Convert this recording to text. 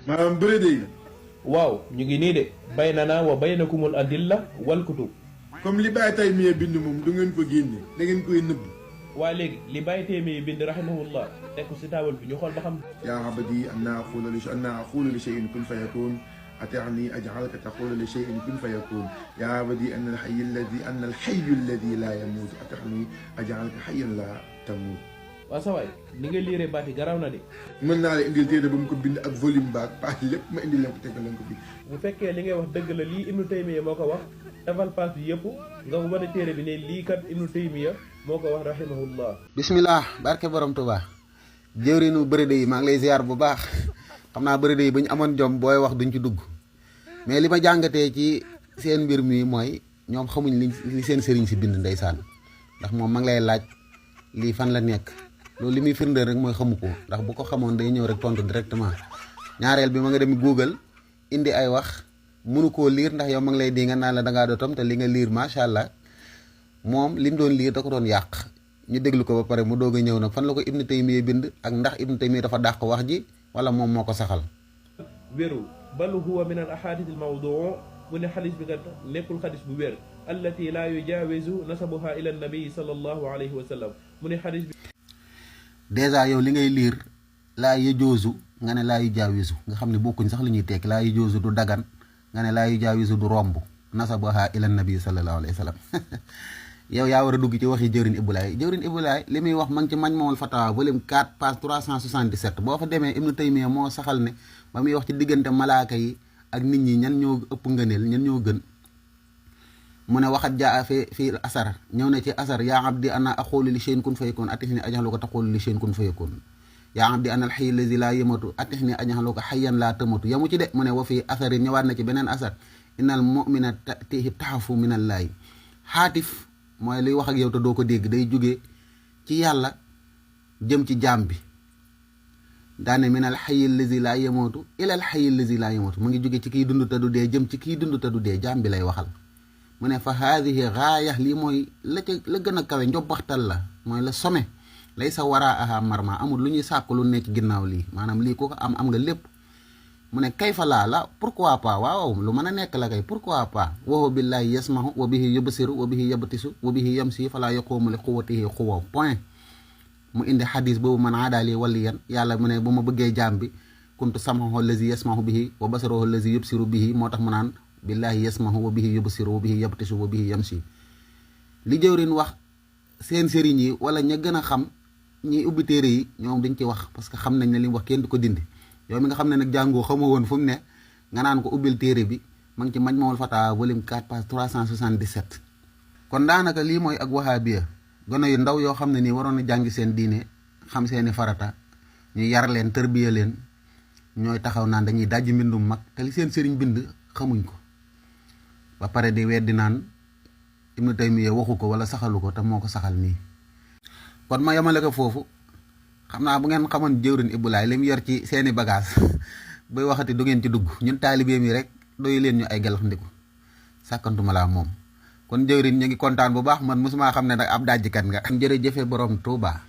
maanaam bëre de waaw ñu ngi nii de baynana wa baynakumul adilla wal kutub. comme li Baye Taymiyya bind moom du ngeen ko génne da ngeen koy nëbb. waa léegi li Baye Taymiyya bind rahimahullah teg ko si taabal bi ñu xool ba xam. yaa abadi anna aqulu li shay'in kun fayakun ata'ni aj'alaka taqulu li shay'in kun fayakun yaa abadi anna al-hayyu alladhi la yamut ata'ni aj'alaka hayyan la tamut. waa sa waay ni nga liiree baat yi garaaw na de. mën naa la indil téere ba mu ko bind ak volume baak paas lépp ma indil leen ko tegal leen ko bi. bu fekkee li ngay wax dëgg la lii Ibnu Taymiyya moo ko wax defal paas bi yëpp nga wane téere bi ne lii kat Ibnu Taymiyya moo ko wax rahimahullah. bismillah barke borom Tuubaa jëwriñu bërëde yi maa ngi lay ziar bu baax xam naa bërëde yi bu ñu amoon jom booy wax duñ ci dugg mais li ma jàngatee ci seen mbir mi mooy ñoom xamuñ li seen sëriñ si bind ndeysaan ndax moom ma ngi lay laaj lii fan la nekk loolu li muy firndeel rek mooy xamu ko ndax bu ko xamoon day ñëw rek tontu directement ñaareel bi ma nga dem Google indi ay wax mënu koo liir ndax yow ma ngi lay di nga naan la dangaa dootam te li nga liir macha allah moom li mu doon liir da ko doon yàq ñu déglu ko ba pare mu doog a ñëw nag fan la ko Ibnu Taymiyya bind ak ndax Ibnu Taymiyya dafa dàq wax ji wala moom moo ko saxal. wérul bal huwa min al ahadith al mawduu mu ne xadis bi kat nekkul xadis bu wér allati laa yujaawizu nasabuha ila nabii sallallahu alayhi wa sallam mu ne xadis bi. dèjà yow li ngay liir laa yujoozu nga ne laa yujaawizu nga xam ne bokkuñ sax li ñuy tekki laa yujoozu du dagan nga ne laa yujaawizu du romb nasabuha ila nabii sallallahu alayhi wa sallam yow yaa war a dugg ci waxi jëwriñ Ibou Laye li muy wax ma ngi ci Majmuul Fatawa volume 4 page 377 boo fa demee Ibnu Taymiyya moo saxal ne ba muy wax ci diggante malaaka yi ak nit ñi ñan ñoo ëpp ngëneel ñan ñoo gën mu ne waxat jaa fii asar ñëw na ci asar yaa abdi ana aqulu li shay'in kun fayakun atihni aj'aluka taqulu li shay'in kun fayakun yaa abdi ana al-hayy allazi laa yamatu atihni aj'aluka hayyan laa tamatu yamu ci de mu ne wa fii asarin ñëwaat na ci beneen asar innal mu'mina ta'tihi taxafu minallaahi xaatif mooy liy wax ak yow te doo ko dégg day jóge ci yàlla jëm ci jaam bi daane minal hayyi allazi laa yamatu ilal hayyi allazi laa yamatu mu ngi jóge ci kiy dund te du dee jëm ci kiy dund te du dee jaam bi lay waxal mu ne fa haadihi gaaya lii mooy la gën a kawe njobbaxtal la mooy la sommet lay sa waraa aha marma amul lu ñuy sàkk lu nekk ginnaaw lii maanaam lii ku ko am nga lépp mu ne kayfa laa la pourquoi pas waaw lu mën a nekk la kay pourquoi pas wa huwa billahi yasmahu wa bihi yubsiru wa bihi yabtisu wa bihi yamsi fala yaqumu li quwwatihi quwwa point mu indi xadis boobu man aadaali waliyan yàlla mu ne bu ma bëggee jaam bi kuntu sam'ahu allazi yasmahu bihi wa basaruhu allazi yubsiru bihi moo tax mu naan billahi yasmahu wa bihi yubsiru wa bihi yabtisu wa bihi yamsi li jëwrin wax seen sëriñ yi wala ña gën a xam ñi ubbi téere yi ñoom dañ ci wax parce que xam nañ ne li mu wax kenn du ko dindi yow mi nga xam ne nag jàngoo xamoo woon fu mu ne nga naan ko ubbil téere bi ma ngi ci Majmuul Fatawa volume 4 page 377 kon daanaka lii mooy ak wahabiya gone yu ndaw yoo xam ne nii waroon a jàngi seen diine xam seeni farata ñu yar leen tërbiya leen ñooy taxaw naan dañuy dajji mbindum mag te li seen sëriñ bind xamuñ ko ba pare di weddi naan Ibnu Taymiyya waxu ko wala saxalu ko te moo ko saxal nii kon ma yemale ko foofu xam naa bu ngeen xamoon jëwriñ Ibou Laye li mu yor ci seeni bagage bay waxati du ngeen ci dugg ñun taalibeem yi rek doyu leen ñu ay galax ndiku sàkkantuma laa moom kon jëwriñ ñu ngi kontaan bu baax man mosuma xam ne nag ab dajjikat nga jërëjëfe borom Tuuba